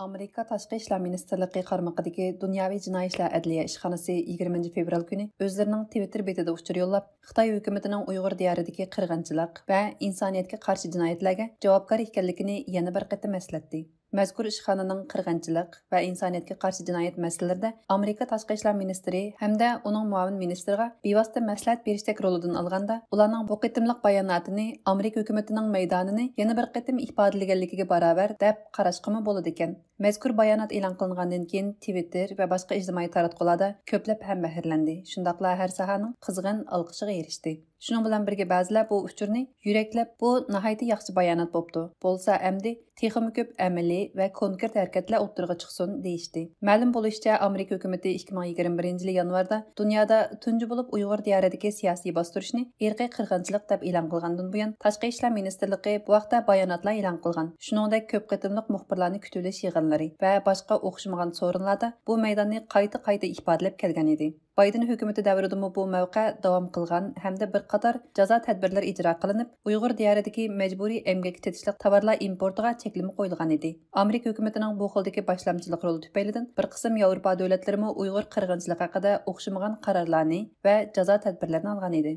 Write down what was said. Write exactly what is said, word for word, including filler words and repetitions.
ئامېرىكا تاشقى ئىشلار مىنىستىرلىقى قارمىقىدىكى دۇنياۋى جىنايى ئىشلار ئەدلىيە ئىشخانىسى يىگىرمىنچى فېۋرال كۈنى ئۆزلىرىنىڭ تىۋىتتېر بېتىدە ئۇچۇر يوللاپ، خىتاي ھۆكۈمىتىنىڭ ئۇيغۇر دىيارىدىكى قىرغىنچىلىق ۋە ئىنسانىيەتكە قارشى جىنايەتلەرگە جاۋابكار ئىكەنلىكىنى يەنە بىر قېتىم ئەسلەتتى. مەزكۇر ئىشخانىنىڭ قىرغىنچىلىق ۋە ئىنسانىيەتكە قارشى جىنايەت مەسىلىلىرىدە ئامېرىكا تاشقى ئىشلار مىنىستىرى ھەمدە ئۇنىڭ مۇئاۋىن مىنىستىرىغا بىۋاسىتە مەسلىھەت بېرىشتەك رولىدىن ئالغاندا، ئۇلارنىڭ بۇ قېتىملىق باياناتىنى ئامېرىكا ھۆكۈمىتىنىڭ مەيدانىنى يەنە بىر قېتىم ئىپادىلىگەنلىكىگە باراۋەر دەپ قاراشقىمۇ بولىدىكەن. مەزكۇر بايانات ئېلان قىلىنغاندىن كېيىن، تىۋىتتېر ۋە باشقا ئىجتىمائىي تاراتقۇلاردا كۆپلەپ ھەمبەھىرلەندى، شۇنداقلا ھەر ساھەنىڭ قىزغىن ئالقىشىغا ئېرىشتى. شۇنىڭ بىلەن بىرگە، بەزىلەر بۇ ئۇچۇرنى يۈرەكلەپ، بۇ ناھايىتى ياخشى بايانات بوپتۇ، بولسا ئەمدى تېخىمۇ كۆپ ئەمەلىي ۋە كونكرېت ھەرىكەتلەر ئوتتۇرىغا چىقسۇن، دېيىشتى. مەلۇم بولۇشىچە، ئامېرىكا ھۆكۈمىتى ئىككى مىڭ يىگىرمە بىرىنچى يىلى يانۋاردا دۇنيادا تۇنجى بولۇپ ئۇيغۇر دىيارىدىكى سىياسىي باستۇرۇشنى ئىرقىي قىرغىنچىلىق دەپ ئېلان قىلغاندىن بۇيان، تاشقى ئىشلار مىنىستىرلىقى بۇ ھەقتە باياناتلار ئېلان قىلغان، شۇنىڭدەك كۆپ قېتىملىق مۇخبىرلارنى كۈتۈۋېلىش يىغىنلىرى ۋە باشقا ئوخشىمىغان سورۇنلاردا بۇ مەيداننى قايتا-قايتا ئىپادىلەپ كەلگەن ئىدى. بايدېن ھۆكۈمىتى دەۋرىدىمۇ بۇ مەۋقە داۋام قىلغان ھەمدە بىر قاتار جازا تەدبىرلىرى ئىجرا قىلىنىپ، ئۇيغۇر دىيارىدىكى مەجبۇرىي ئەمگەككە چېتىشلىق تاۋارلار ئىمپورتىغا چەكلىمە قويۇلغان ئىدى. ئامېرىكا ھۆكۈمىتىنىڭ بۇ خىلدىكى باشلامچىلىق رولى تۈپەيلىدىن، بىر قىسىم ياۋروپا دۆلەتلىرىمۇ ئۇيغۇر قىرغىنچىلىقى ھەققىدە ئوخشىمىغان قارارلارنى ۋە جازا تەدبىرلىرىنى ئالغان ئىدى.